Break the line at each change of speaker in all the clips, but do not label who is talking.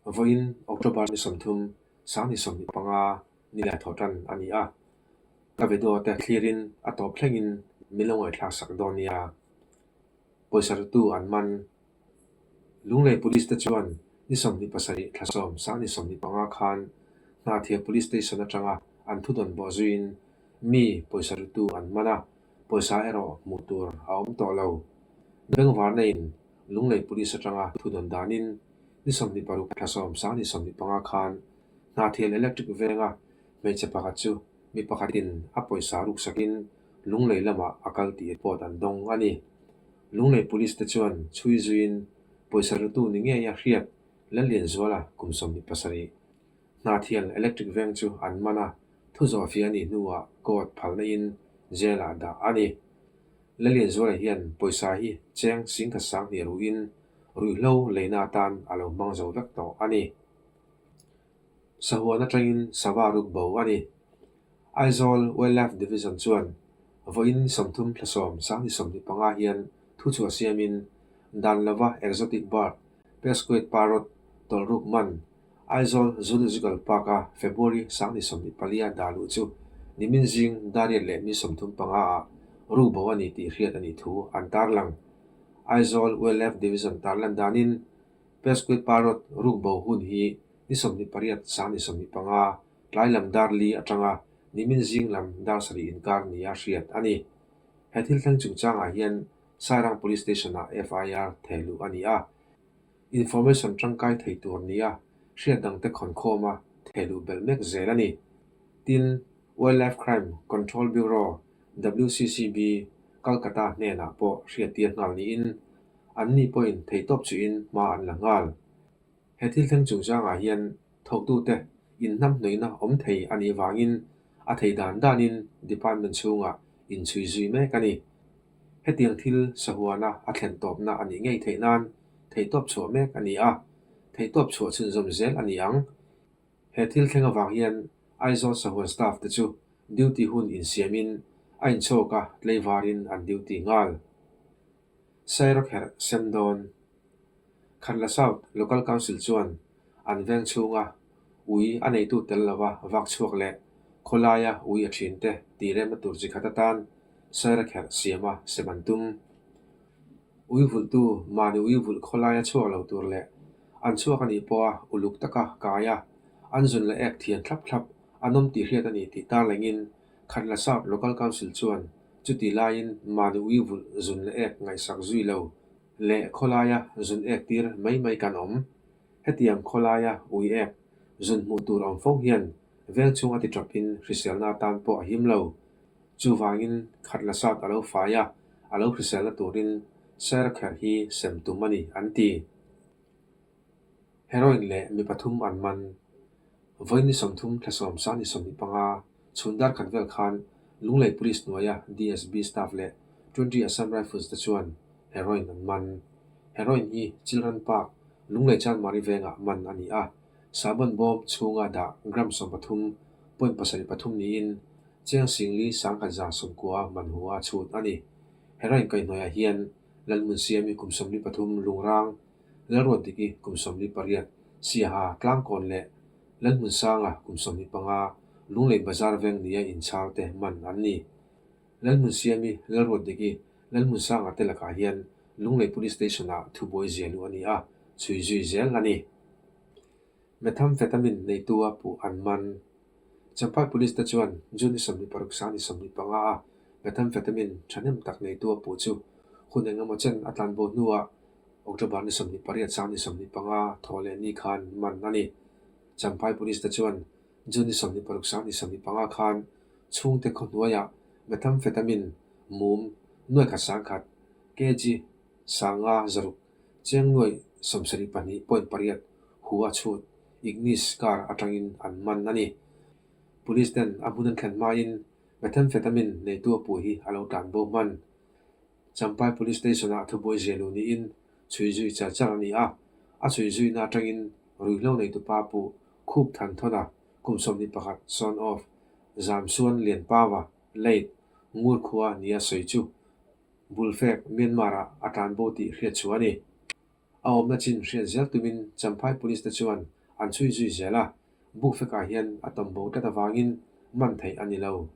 Vawiin October ni 30, 2025 ni lai thawh tan a ni a. Ka video te thlirin a tawp thlengin min lo ngaihthlak sak dawn nia. Pawisa rutu an man. Lunglei Police te chuan ni 27 thla 7 2025 khan Hnahthial Police Station atanga an thudawn bawh zuiin mi pawisa rutu an man a, pawisa erawh hmuh tur a awm tawh lo. Bengvarna-in Lunglei Police atanga thudawn danin ni 26 thla 7 2025 khan Hnahthial Electric venga hmeichhe pakhat chu mi pakhatin a pawisa ruksakin Lunglei lamah a kal tih report an dawng a ni. Lunglei Police te chuan chhui zuiin pawisa rutu ni ngeia hriat Lallianzuala kum 27 Hnahthial Electric veng chu an man a, thu zawhfiah a nih hnuah court phalna in jail ah dah a ni. Lallianzuala hian pawisa hi cheng singkhat 2000 ruhin ruihhlo leina atan a lo hmang zo vek tawh a ni. Sahuan atangin sava ruk bo a ni. Aizawl Wildlife Division chuan vawiin 30 thla 7 2025 hian thuchhuah siamin dan lova exotic bird Pesquet parrot tawlhruk man Aizawl Zoological Park-a February 24 a dah luh chu nimin zing dariat leh mi 35 ah ruk bo a ni tih hriat a nih thu an tarlang. Aizawl Wildlife Division tarlan danin Pesquet parrot ruk bo hun hi ni 28 2025 tlai lam dar li atanga nimin zing lam dar sarih inkar nia hriat a ni. He thil thleng chungchangah hian Sairang Police Station-ah FIR thehluh a ni a, information tangkai thei tur nia hriat dangte khawnkhawma thehluh belh mek zel a ni. Tin, Wildlife Crime Control Bureau, WCCB, Kolkata hnenah pawh hriattir nghal niin anni pawhin theihtawp chuhin hma an la nghal. He thil thleng chungchangah hian thawktute inhnamhnawihna awm thei a nih vangin a thei dan danin department chhungah inchhui zui mek a ni. Hetiang thil sahuana a thlen tawpna a nih ngei theih nan theihtawp chhuah mek a ni a, theihtawp chhuah chhunzawm zel a ni ang. He thil thleng avang hian Aizawl sahuan staff te chu duty hun insiamin a inchhawk a tleivarin an duty nghal. Sairawkherh sem dawn. Khatla South Local Council chuan an veng chhunga ui a neitu tel lova vak chhuak leh khawlaia ui a thin te tih remna tur chi khat atan Sairawkherh siama sem an tum. Ui vulhtu mahni ui vulh khawlaia chhuak lo tur leh an chhuak a nih pawha uluk taka kai a, an zun leh ek thian thlap thlap an awm tih hriat a ni tih tarlengin Khatla South Local Council chuan chutih laiin mahni ui vulh zun leh ek ngaihsak zui lo leh khawlaia zun ek tir mai mai kan awm. Hetiang khawlaia ui ek zun hmuh tur awm fo hian veng chhung a ti tawpin hriselna atan pawh a him lo. Chuvangin Khatla South a lo fai a, a lo hriselna turin Sairawkherh hi sem tum a ni, an ti. Heroin leh mi pathum an man. Vawiin ni 30 thla 7 2025 chhun dar khat vel khan Lunglei Police hnuaia DSB staff leh 20 Assam Rifles te chuan heroin an man. Heroin hi Children Park, Lunglei Chanmari vengah man a ni a, sahbawn bawm chhunga dah gram 13.73 niin cheng singli 1190 man hu a chhut a ni. Heroin kaihhnawihah hian Lalhmunsiami kum 43 Lungrang, Lalruatdiki kum 48 Siaha Tlangkawn leh Lalhmunsanga kum 25 Lunglei Bazar veng nia inchhar te man an ni. Lalhmunsiami, Lalruatdiki, Lalhmunsanga te lakah hian Lunglei Police Station-ah thubuai zia luh a ni a, chhui zui zel a ni. Methamphetamine neitua puh an man. Champhai Police te chuan June ni 26 sang ni 25 a methamphetamine thahnem tak neitua puh chu hun eng emaw chen a tlanbo hnuah October ni 28 sang ni 25 thawh leh ni khan man a ni. Champhai Police te chuan June ni 26 sang ni 25 khan chhungte khaw hnuaiah methamphetamine mum nuai khat sang khat kg sanga zaruk cheng nuai 72.8 hu a chhut Ignis car atangin an man a ni. Police ten a hmun an thlen hmain methamphetamine neitu a puh hi a lo tlan bo hman. Champhai Police Station-ah thubuai zia luh niin chhui zui char char a ni a, a chhui zuina atangin ruihhlo neitupa puh khup than thawn a, kum 21 son of Zamsuan Lianpawa late Ngur khua nia sawi chu Bulfek, Myanmar-ah a tlan bo tih hriat chhuah a ni. A awmna chin hriat zel tumin Champhai Police te chuan An chhui zui zel a, Bukfekah hian a tawm bo tlat avangin man theih a ni lo.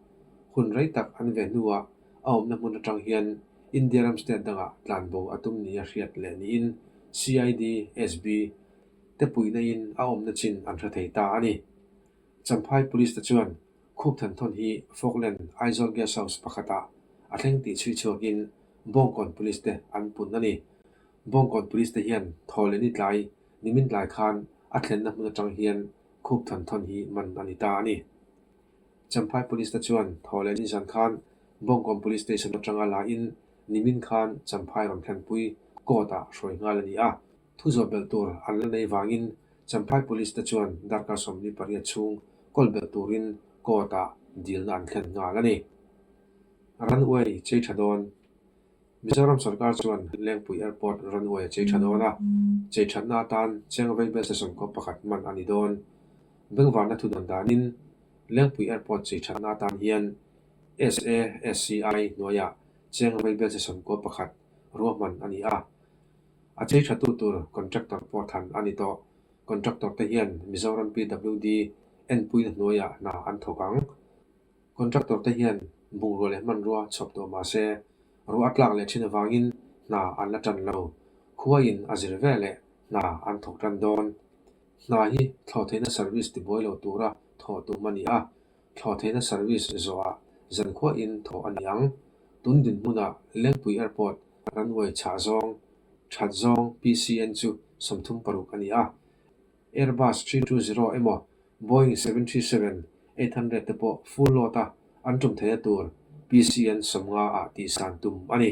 Hun rei tak an ve hnuah a awmna hmun atang hian India ram state dangah tlan bo a tum nia hriat leh niin CID, SB, te puihna in a awmna chin an hre thei ta a ni. Champhai Police te chuan Khup Thanthawn hi Falkland Aizawl Guest House pakhatah a thleng tih chhui chhuakin Bawngkawn Police te an pun a ni. Bawngkawn Police te hian thaw leh ni tlai Nimin tlai khan a thlenna hmun atang hian khup than thawn hi man a ni ta a ni. Champhai Police te chuan thaw leh nizan khan Bawngkawn Police Station atanga la in nimin khan Champhai rawn thlenpui court ah hruai nghal a ni a. Thu zawh belh tur an la nei vangin Champhai Police te chuan darkar 28 chhung kawl belh turin court ah dilna an thlen nghal a ni. Runway chei tha dawn. Mizoram sorkar chuan Lengpui Airport runway a chei tha dawn a, chei thatna atan Chengvei Bel Station khaw pakhat hman a ni dawn. Bengvarna thu dawn danin Lengpui Airport chei thatna atan hian SASCI hnuaiah Chengvei Bel Station khaw pakhat ruahman a ni a, a chei thatu tur contractor pawh than a ni tawh. Contractor te hian Mizoram PWD enpuina hnuaiah hna an thawk ang. Contractor te hian bungrua leh hmanrua chhawp tawh mah se, ruah a tlak leh thin avangin hna an la tan lo. Khuaiin a zir ve leh hna an thawk tan dawn. Hna hi thlawhtheihna service tibuai lo tura thawh tum a ni a, thlawhtheihna service zawhah zankhuain thawh a ni ang. Tun dinhmunah Lengpui Airport runway chhah zawng, that zawng PCN chu 36 a ni a, Airbus 320 emaw Boeing 737, 800 te pawh full load a an tum theihna tur PCN 50 ah tihsan tum a ni.